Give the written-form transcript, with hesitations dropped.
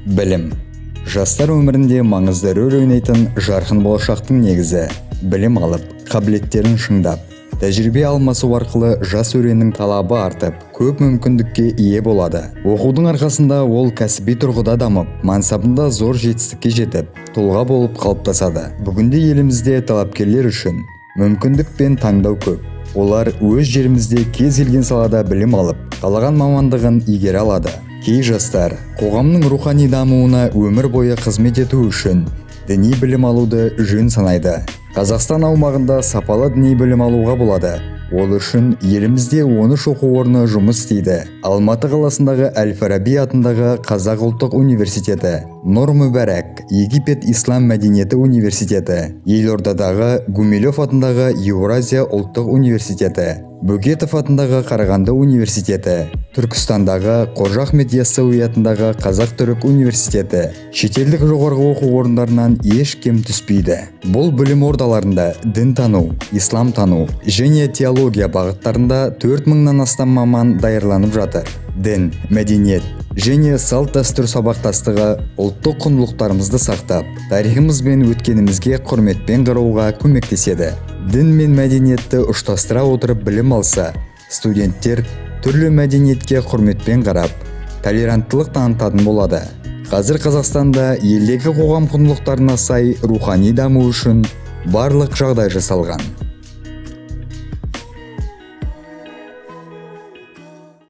Білім – жастар өмірінде маңызды рөл ойнайтын жарқын болашақтың негізі. Білім алып, қабілеттерін шыңдап, тәжірибе алмасу арқылы жас өреннің талабы артып, көп мүмкіндікке ие болады. Оқудың арқасында ол кәсіби тұрғыда дамып, мансабында зор жетістікке жетіп, тұлға болып қалыптасады. Бүгінде елімізде талапкерлер үшін мүмкіндік пен таңдау көп. Олар өз жерімізде кез келген салада білім алып, қалаған мамандығын игере алады. Кей жастар қоғамның рухани дамуына өмір бойы қызмет ету үшін діни білім алуды жөн санайды. Қазақстан аумағында сапалы діни білім алуға болады. Ол үшін елімізде 13 оқу орны жұмыс істейді. Алматы қаласындағы Әл-Фараби атындағы Қазақ ұлттық университеті, Нұр Мүбәрак Египет ислам мәдениеті университеті, елордадағы Гумилев атындағы Еуразия ұлттық университеті, Бөкетов атындағы Қарағанды университеті, Түркістандағы Қожа Ахмет Яссауи атындағы Қазақ-Түрік университеті шетелдік жоғарғы оқу орындарынан еш кем түспейді. Бұл білім ордаларында дінтану, исламтану және теология бағыттарында 4000-нан астам маман даярланып жатыр. Дін, мәдениет және салт-дәстүр сабақтастығы ұлттық құндылықтарымызды сақтап, тарихымыз бен өткенімізге құрметпен қарауға көмектеседі. Дін мен мәдениетті ұштастыра отырып білім алса, студенттер түрлі мәдениетке құрметпен қарап, толеранттылық танытатын болады. Қазір Қазақстанда елдегі қоғам құндылықтарына сай рухани даму үшін барлық жағдай жасалған.